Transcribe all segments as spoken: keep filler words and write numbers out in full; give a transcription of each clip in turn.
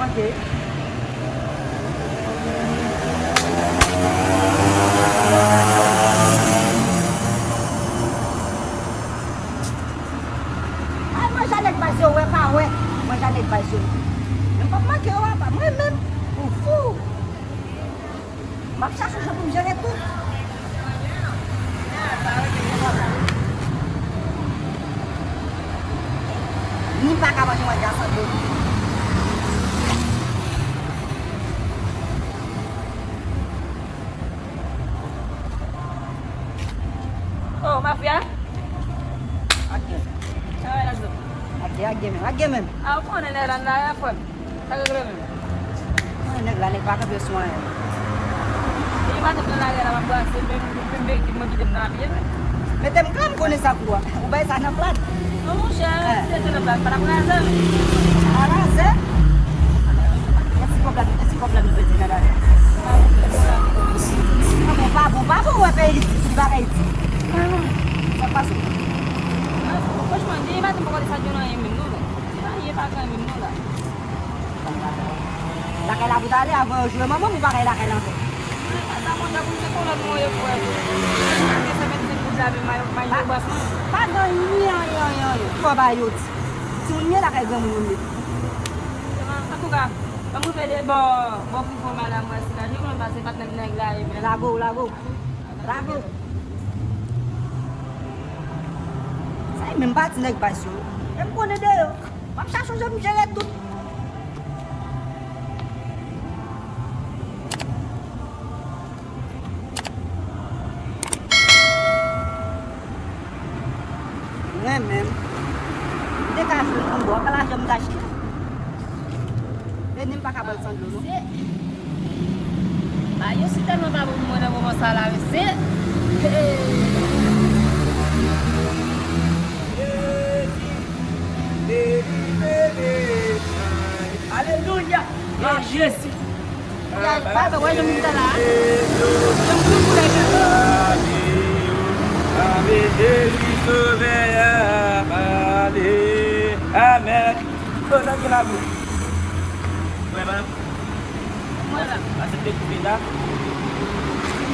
Oke. Ay, mwen jan nèg baz yo wè pa wè. Mwen jan nèg baz yo. Men m p ap manke yo apa. Mwen menm, ou fou. M ap chache yon jan pou m jere tout. Ni m pa ka manje manje a san dlo. Oh, mafya. Ak gen. Travay la, Zo. Ak gen, ak gen menm, ak gen menm. A, ou konnen nèg la, la, la, frè m. Sa regle menm? Mwen, nèg la, nèg pa kanpe sou anyen. Depi maten m nan lari a la, m ap brase, m, m, m, m, m kite m nan pye. Mete m kan m konnen sa kou a. Ou bay sa nan plat. Non, monchè, si se te nan plat, pa t ap raze. A raze? Èske kòb la, èske kòb la nou pèdi nan lari a? Pa bon, pa bon, pa bon, wè peyi isit, li bagay isit. Sa k pase? Franchman, depi maten m poko desann yon anyen menm, non, non. Anyen pa gen menm, non, la. Lakay la pou t ale, avan yo joure manman m, ou pa kay lakay la ankò. Mwen pa sa, mwen ta konnen se kolòn mwen ye, frè. Mwen gen senkann goud la, men may, may yo bas mwen. Pa gen anyen, anyen, anyen, anyen. Fò ba yo ti. Timoun ye lakay granmoun yo ye. Antouka, ban mwen fè de bò, bò frifo madanm mwen sila. Je mwen pase patnè nèg la, e men. Lago, lago. Lago. Sa e menm pati nèg baz yo. E m konnen de yo. M ap chache yon jan pou m jere tout. Mwen menm, m te ka jwenn yon bò, pa lajan m ta chita. Vini m pa ka pran l san dlo, non. Ba yo si tèlman pa bon pou mwen nan moman sa la, mesye. Hey. Alelouya! Glwa Jezi! Gade, pa wè jan m di la. Jan m di pou lè. Ave Jezi Sovè a pale. Amèn. Kontan ki la pou. Vrèman. Mwen la. Aksepte Kris deja.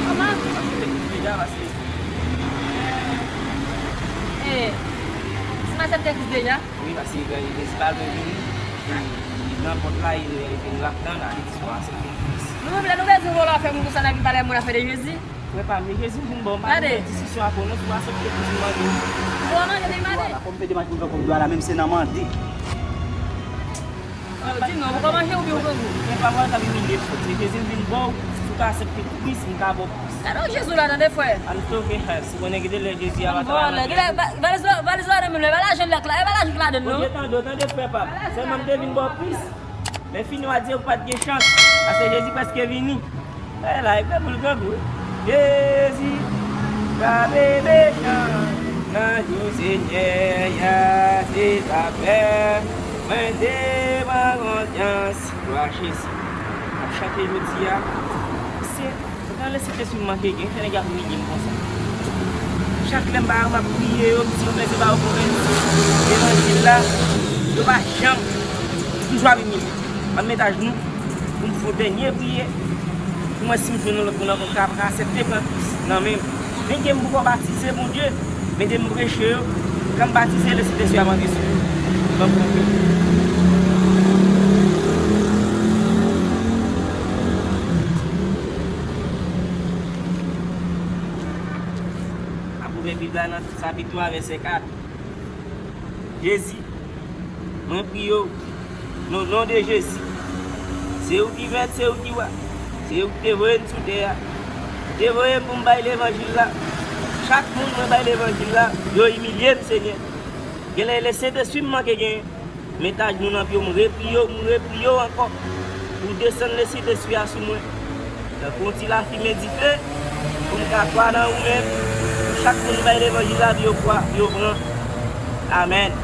Kòman? Aksepte Kris deja, paske. Eh, si m aksepte Kris deja? Wi, paske Jezi pa bezwen vini. Li, li nan pòt la, li, li, li ap tann, li di, "Swa aksepte Kris." Nou menm lè nou bezwen vòlò fè moun konsa, n ap vin pale moun afè de Jezi. Frè pa m, Jezi vin ba w, m pa vin fè diskisyon ak ou non, si w aksepte Kris, m mande w. Ou a manje, li mande. Vwala, kòm fè demach pou fè kòm dwa la, menm se nan mande. Yo di non, ou poko manje oubyen ou grangou? Men pa mwen k ap imilye m, se Jezi m vin ba w, si w ka aksepte Kris, m ka ba w Kris. Gade w Jezi w la tande frè. An tou ke, si konnen gen de lè Jezi a pa travay. Vòlè, gen lè va-, valiz la, valiz la nan men l, e pa lajan l ak la, e pa lajan k ladan l non. Bondye tande w, tande frè pa m. Sèlman m te vin ba w Kris. Men fini w a di w pa t gen chans, paske Jezi prèske vini. E la, e granmoun grangou wi. Jezi, pa bebe chan, nan jou Senyè a, se pa pè, mwen te pran konsyans. Glwa Jezi. M ap chante jodi a. Se, otan Lespri te sou m manke gen, fè nèg ap imilye m konsa. Chak lè m ba yo, m ap priye yo, m di yo, men se ba yo konvensi levanjil la, yo pa janm, yo toujou ap imilye. M ap met ajnou pou m fè yon dènye priyè. Pou mwen, si m jwenn yon lòt moun ankò, m ka, m ka aksepte pran Kris nan men m. Men ke m poko batize, Bondye, mete m preche yo. Kan m batize, Lespri te sou yo ap antre sou yo. Ban m pran Kris. M ap ouvè Bib la nan Pwovèb twa, vèsè kat. Jezi, mwen priye w, nan non de Jezi. Se ou ki mèt, se ou ki wa. Se ou ki te voye m sou tè a. Ou te voye m pou m bay levanjil la. Chak moun mwen bay levanjil la, yo imilye m, Senyè. Genlè e Lesentespri m manke genyen. Met ajnou nan pye w, m repriye w, m repriye w ankò. Pou w desann Lesentespri a sou mwen. Tankou yon ti lafimen dife, pou m ka kwè nan ou menm, pou chak moun bay levanjil la, pou yo kwè, pou yo pran. Amèn.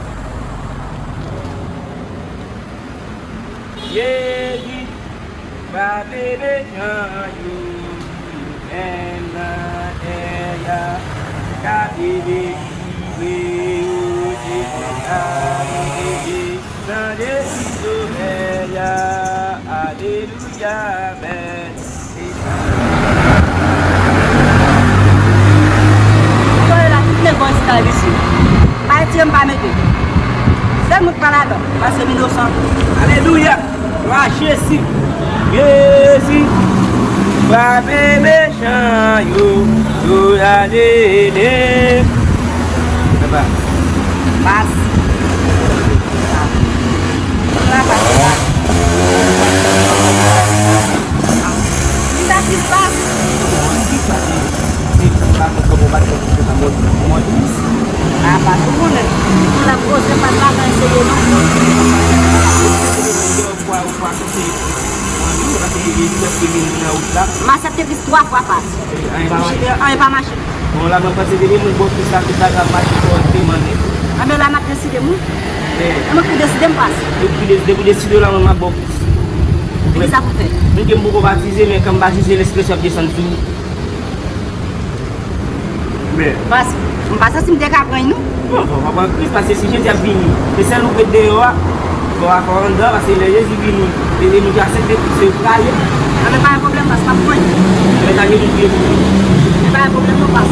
Jezi, pa bebe jan yo, menm nan tè a, ka bebe, vre yo, se konsa nou te ye. Tande ti somèy a. Alelouya, amèn. Tande la, tout nèg bò isit la, isit. Pa retire m, pa mete. Sèl moun k pa ladan, paske m inosan. Alelouya. Glwa a Jezi. Jezi. Frape mechan yo. Yo ale. Papa. Pas. Papa. Ki sa ki pas? Se pa mwen kòman w pa t konn se pa mwen, mwen. Ah, pas, ou konnen. Ou la poze, pas, pa ka eseye non. Ou pa, ou pa konseye. Ou pa konseye, ou pa konseye, ou pa konseye, ou pa konseye. M aksepte plis twa fwa, pas. Anyen pa mache. Anyen pa mache. Bon, la, mwen panse depi mwen bò plis la, tout bagay ap mache kòrèkteman nèt. Anben la, m ap deside m, wi. Anben pou deside m, pas. Depi deside, pou deside la, mwen m ap bò plis. E ki sa pou fè? Menm ke m poko batize, men kan m batize, Lespri Sen ap desann sou ou. Men. Pas, m pa santi m te ka pran non. Non, fò w pa pran Kris, paske si Jezi ap vini, e sèl ou k ret deyò a, fò w, fò w anndan, paske lè Jezi vini, e, e nou ki aksepte Kris, se ou k ka ye. Anben pa gen pwoblèm, pas, m ap pran. Men sa Jezi di pou ou. Men pa gen pwoblèm non, pas.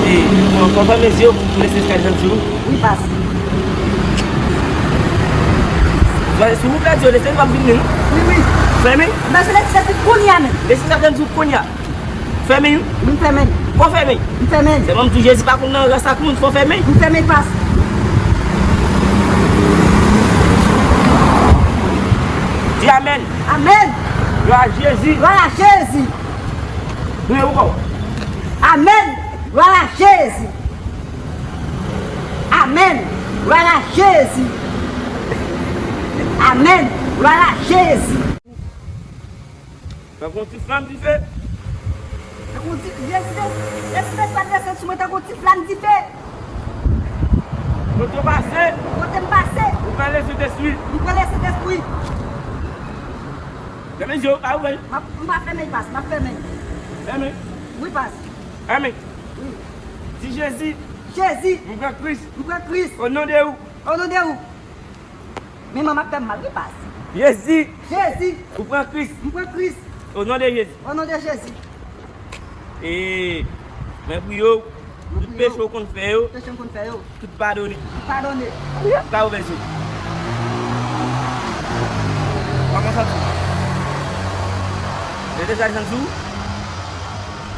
E, fò, fò w fèmen zye w pou Lespri Sen desann sou ou. Wi, pas. Mwen, si w pèdi yo, Lespri p ap vin li, non? Wi, wi. Fèmen. M bezwen Lespri Sen kounye a menm. Lespri Sen ap vin sou kounye a. Fèmen. M fèmen. Fò fèmen. M fèmen. Sèlman m di w Jezi pa konn nan ras ak moun, fò fèmen. M fèmen, pas. Di amèn. Amèn. Glwa a Jezi. Glwa a Jezi. Mwen ou kò. Amèn. Glwa a Jezi. Amèn. Glwa a Jezi. Amèn. Glwa a Jezi. Tankou yon ti flanm dife. Tankou yon ti, Jezi, Jezi, Jezi, pa desann sou mwen tankou yon ti flanm dife. Kote w pase. Kote m pase. Ou pran Lespri Sen. Ou pran Lespri Sen. Fèmen zye w, pa ouvè l. M ap, m pa fèmen, pas, m ap fèmen. Fèmen. Wi, pas. Fèmen. Wi. Di Jezi. Jezi. M pran Kris. M pran Kris. O non de ou. O non de ou. Men manman ap fè m mal, wi, pas. Jezi. Jezi. Ou pran Kris. M pran Kris. O non de Jezi. O non de Jezi. E, mwen priye w, tout peche w konn fè yo, peche m konn fè yo, tout padone. Tout padone. Ou ka ouvè zye w. Kòman w santi w? Lespri Sen desann sou ou?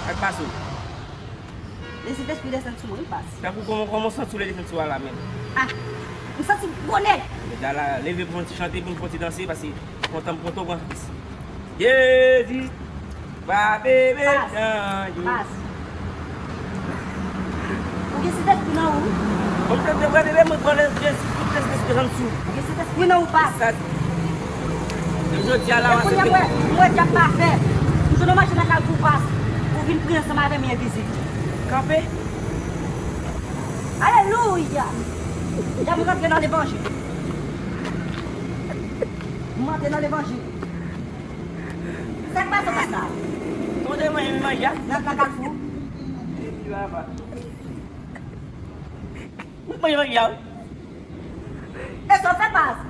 Sa k pase w? Lespri Sen desann sou mwen, wi, pas. Tankou kòman, kòman w santi w lè desann sou a la menm? Ah, m santi m bonè. Mèt la, leve pou n ti chante, pou n fè yon ti danse, paske kontan m kontan w pran Kris. Jezi, frape mechan yo. Pas. Ou gen Sentespri nan ou, wi. Bon, m te, te, te, te, mwen pran Jezi, tout Sentespri an sou. Ou gen Sentespri nan ou, pas. Sa, jodi a la, e kounye a, mwen, mwen, dyab pa fè. M jwenn yon machin nan kay pou pas. Ou vin priye ansanm avè m, envizib. Kanpe. Alelouya! Deja m rantre nan levanjil. M rantre nan levanjil. Sa k pase, pastè? Kote mwen menm manje a? Nan, nan Kalfou. Epi papa. Mwen manje manje a, wi. E sa w fè, pas?